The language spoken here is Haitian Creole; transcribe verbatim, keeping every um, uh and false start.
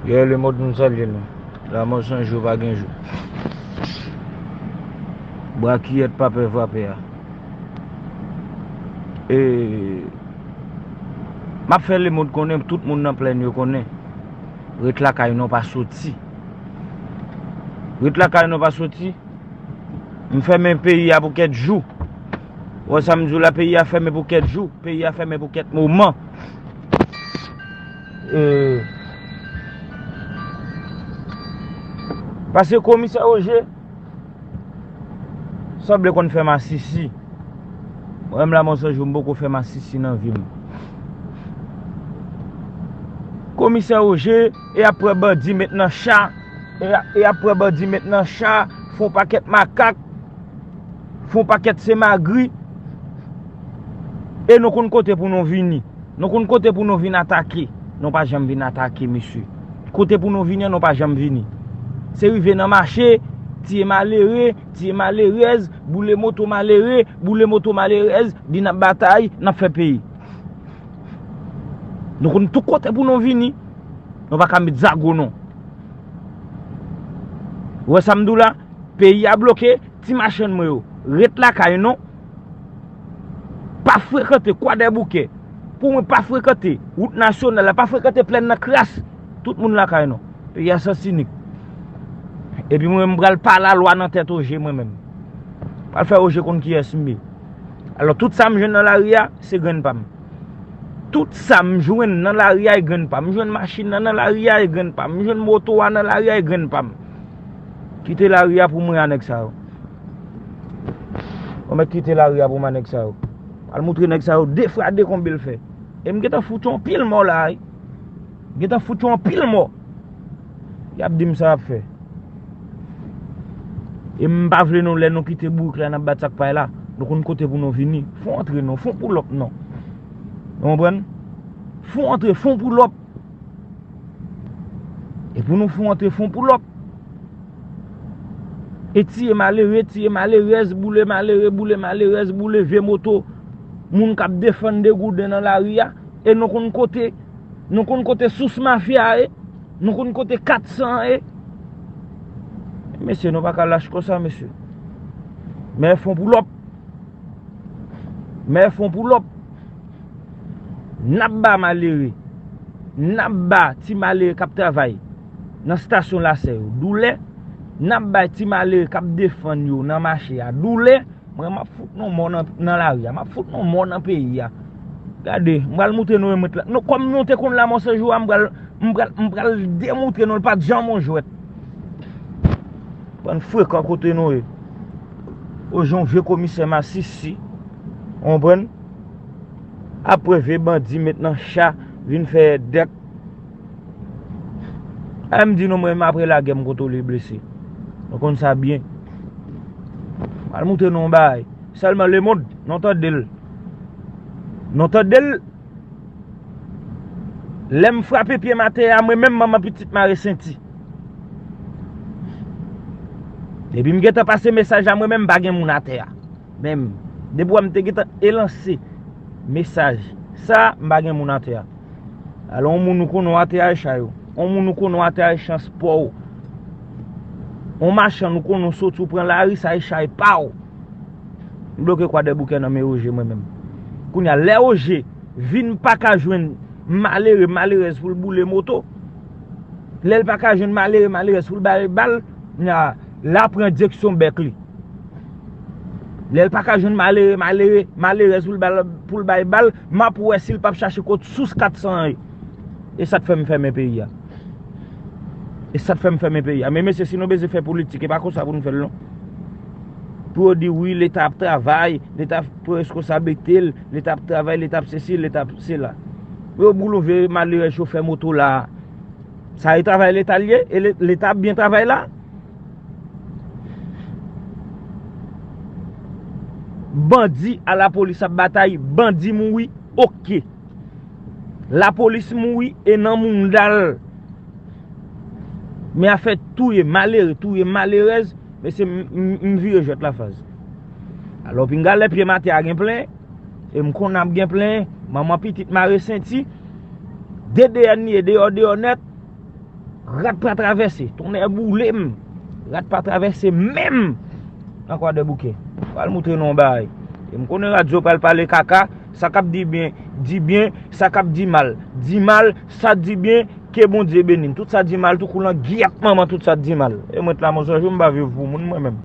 Gè lemonn, nou salye nou. Lanmò san jou pa gen jou. Brakiyèt pa pè vrapè a. E, m ap fè lemonn konnen, tout moun nan plèn yo konnen. Ret lakay nou, pa soti. Ret lakay nou, pa soti. M fèmen peyi a pou kèk jou. Ou wè sa m di w la, peyi a fèmen pou kèk jou. Peyi a fèmen pou kèk moman. E, paske komisè Roger sanble konn fè masisi. Mwen menm la, mwen sonje m poko fè masisi nan vi m. Komisè Roger, e ap pran bandi met nan cha, e a- e ap pran bandi met nan cha, fè yon pakèt makak, fè yon pakèt semagri, e nou konn kote pou nou vini. Nou konn kote pou nou vin atake. Nou pa janm vin atake, mesye. Kote pou nou vini an, nou pa janm vini. Se rive nan mache, tiye malere, tiye malerèz, boule moto malere, boule moto malerèz, di n ap batay, n ap fè peyi. Nou konn tout kote pou nou vini. Nou pa ka met zago non. Ou wè sa m di w la? Peyi a bloke, ti machann mwen yo, ret lakay nou. Pa frekante Kwadèboukè. Pou mwen, pa frekante wout nasyonal la, pa frekante plèn nan kras. Tout moun lakay nou. Peyi a sans inik. Epi mwen, m pral pa lalwa nan tèt Roger mwen menm. Pral fè Roger konn kiyès m ye. Alò, tout sa m jwenn nan lari a, se grenn pa m. Tout sa m jwenn nan lari a, e grenn pa m. M jwenn machin nan nan lari a, e grenn pa m. M jwenn moto a nan lari a, e grenn pa m. Kite lari a pou mwen a nèg sa yo. Ou mèt kite lari a pou mwen a nèg sa yo. Al moutre nèg sa yo de fwa de konbe l fè. E m gentan fout yon pil mò la, wi. M gentan fout yon pil mò. Y ap di m sa y ap fè. E m pa vle nou, lè nou kite bourik la, n ap bat sak pay la. Nou konn kote pou nou vini. Fon antre non, fon poulòp non. Ou konprann? Fon antre, fon poulòp. E pou nou fon antre, fon poulòp. E tiye malere, tiye malerèz, boule malere, boule malerèz, boule vye moto moun k ap defann degouden nan lari a. E nou konn kote, nou konn kote sous mafya a ye. Nou konn kote kat san an ye. Mesye, nou pa ka lach konsa, mesye. Men fon poulòp. Men fon poulòp. N ap ba malere. N ap ba ti malere k ap travay nan stasyon lasè yo doulè. N ap bay ti malere k ap defann yo nan mache a doulè. Mwen, m ap fout nou mò nan, nan lari a. M ap fout nou mò nan peyi a. Gade, m pral moutre nou remèt la. Nou, kòm nou te konn Lanmò san jou a, m pral, m pral, m pral demoutre nou l pa t janm yon jwèt. Bann frekan kote nou ye. Ou jan vye komisè masisi. Ou konprann? Apre vye bandi met nan cha, vin fè dèk. A m di nou, mwen menm apre lagè m kontwole blese. Nou konn sa byen. M al moutre nou yon bagay. Sèlman lemonn, nou tande l. Nou tande l. Lè m frape pye m atè a, mwen menm manman pitit mare senti. Depi m gentan pase mesaj la, mwen menm m pa gen moun atè a. Menm. Depi w wè m te gentan elanse mesaj sa, m pa gen moun atè a. Alò, yon moun ou konnen w atè a e chay ou. Yon moun ou konnen w atè a e chan spò ou. Yon machann ou konnen w soti w pran lari, sa e chay pa w. M bloke Kwadèboukè nan men Roger mwen menm. Kounye a, lè Roger vin pa ka jwenn malere, malerèz pou l boule moto, lè l pa ka jwenn malere, malerèz pou l bay bal, kounye a, l a pran direksyon bèk li. Lè l pa ka jwenn malere, malere, malerèz pou l bal, pou l bay bal, m ap wè si l p ap chache kot sous kat san an ye. E sa k fè m fèmen peyi a. E sa k fè m fèmen peyi a. Men mesye, si nou bezwen fè politik, e pa konsa pou nou fè l non. Pou yo di wi, Leta ap travay, Leta pran reskonsablite l, Leta ap travay, Leta ap sesi, Leta ap sela. Yo boule yon vye malerèz chofè moto la. Sa e travay Leta l ye? E Le-, Leta ap byen travay la? Bandi a lapolis ap batay, bandi mouri, oke. Lapolis mouri e nan mounda l. Men afè touye malere, touye malerèz, mesye, m, m, m vire jwèt la faz. Alò, pinga lè pye m atè a gen plen, e m konn ap gen plen, manman pitit mare senti, de D N ye, deyò, deyò nèt, Rat pa travèse, tonnè boule m. Rat pa travèse menm nan Kwadèboukè. Pral moutre nou yon bagay. E m konnen radyo pral pale kaka, sa k ap di byen, di byen, sa k ap di mal, di mal, sa di byen, ke Bondye beni n. Tout sa di mal, tou kou lan gyèt manman tout sa di mal. E mwen t la, mwen sonje m pa viv pou moun mwen menm.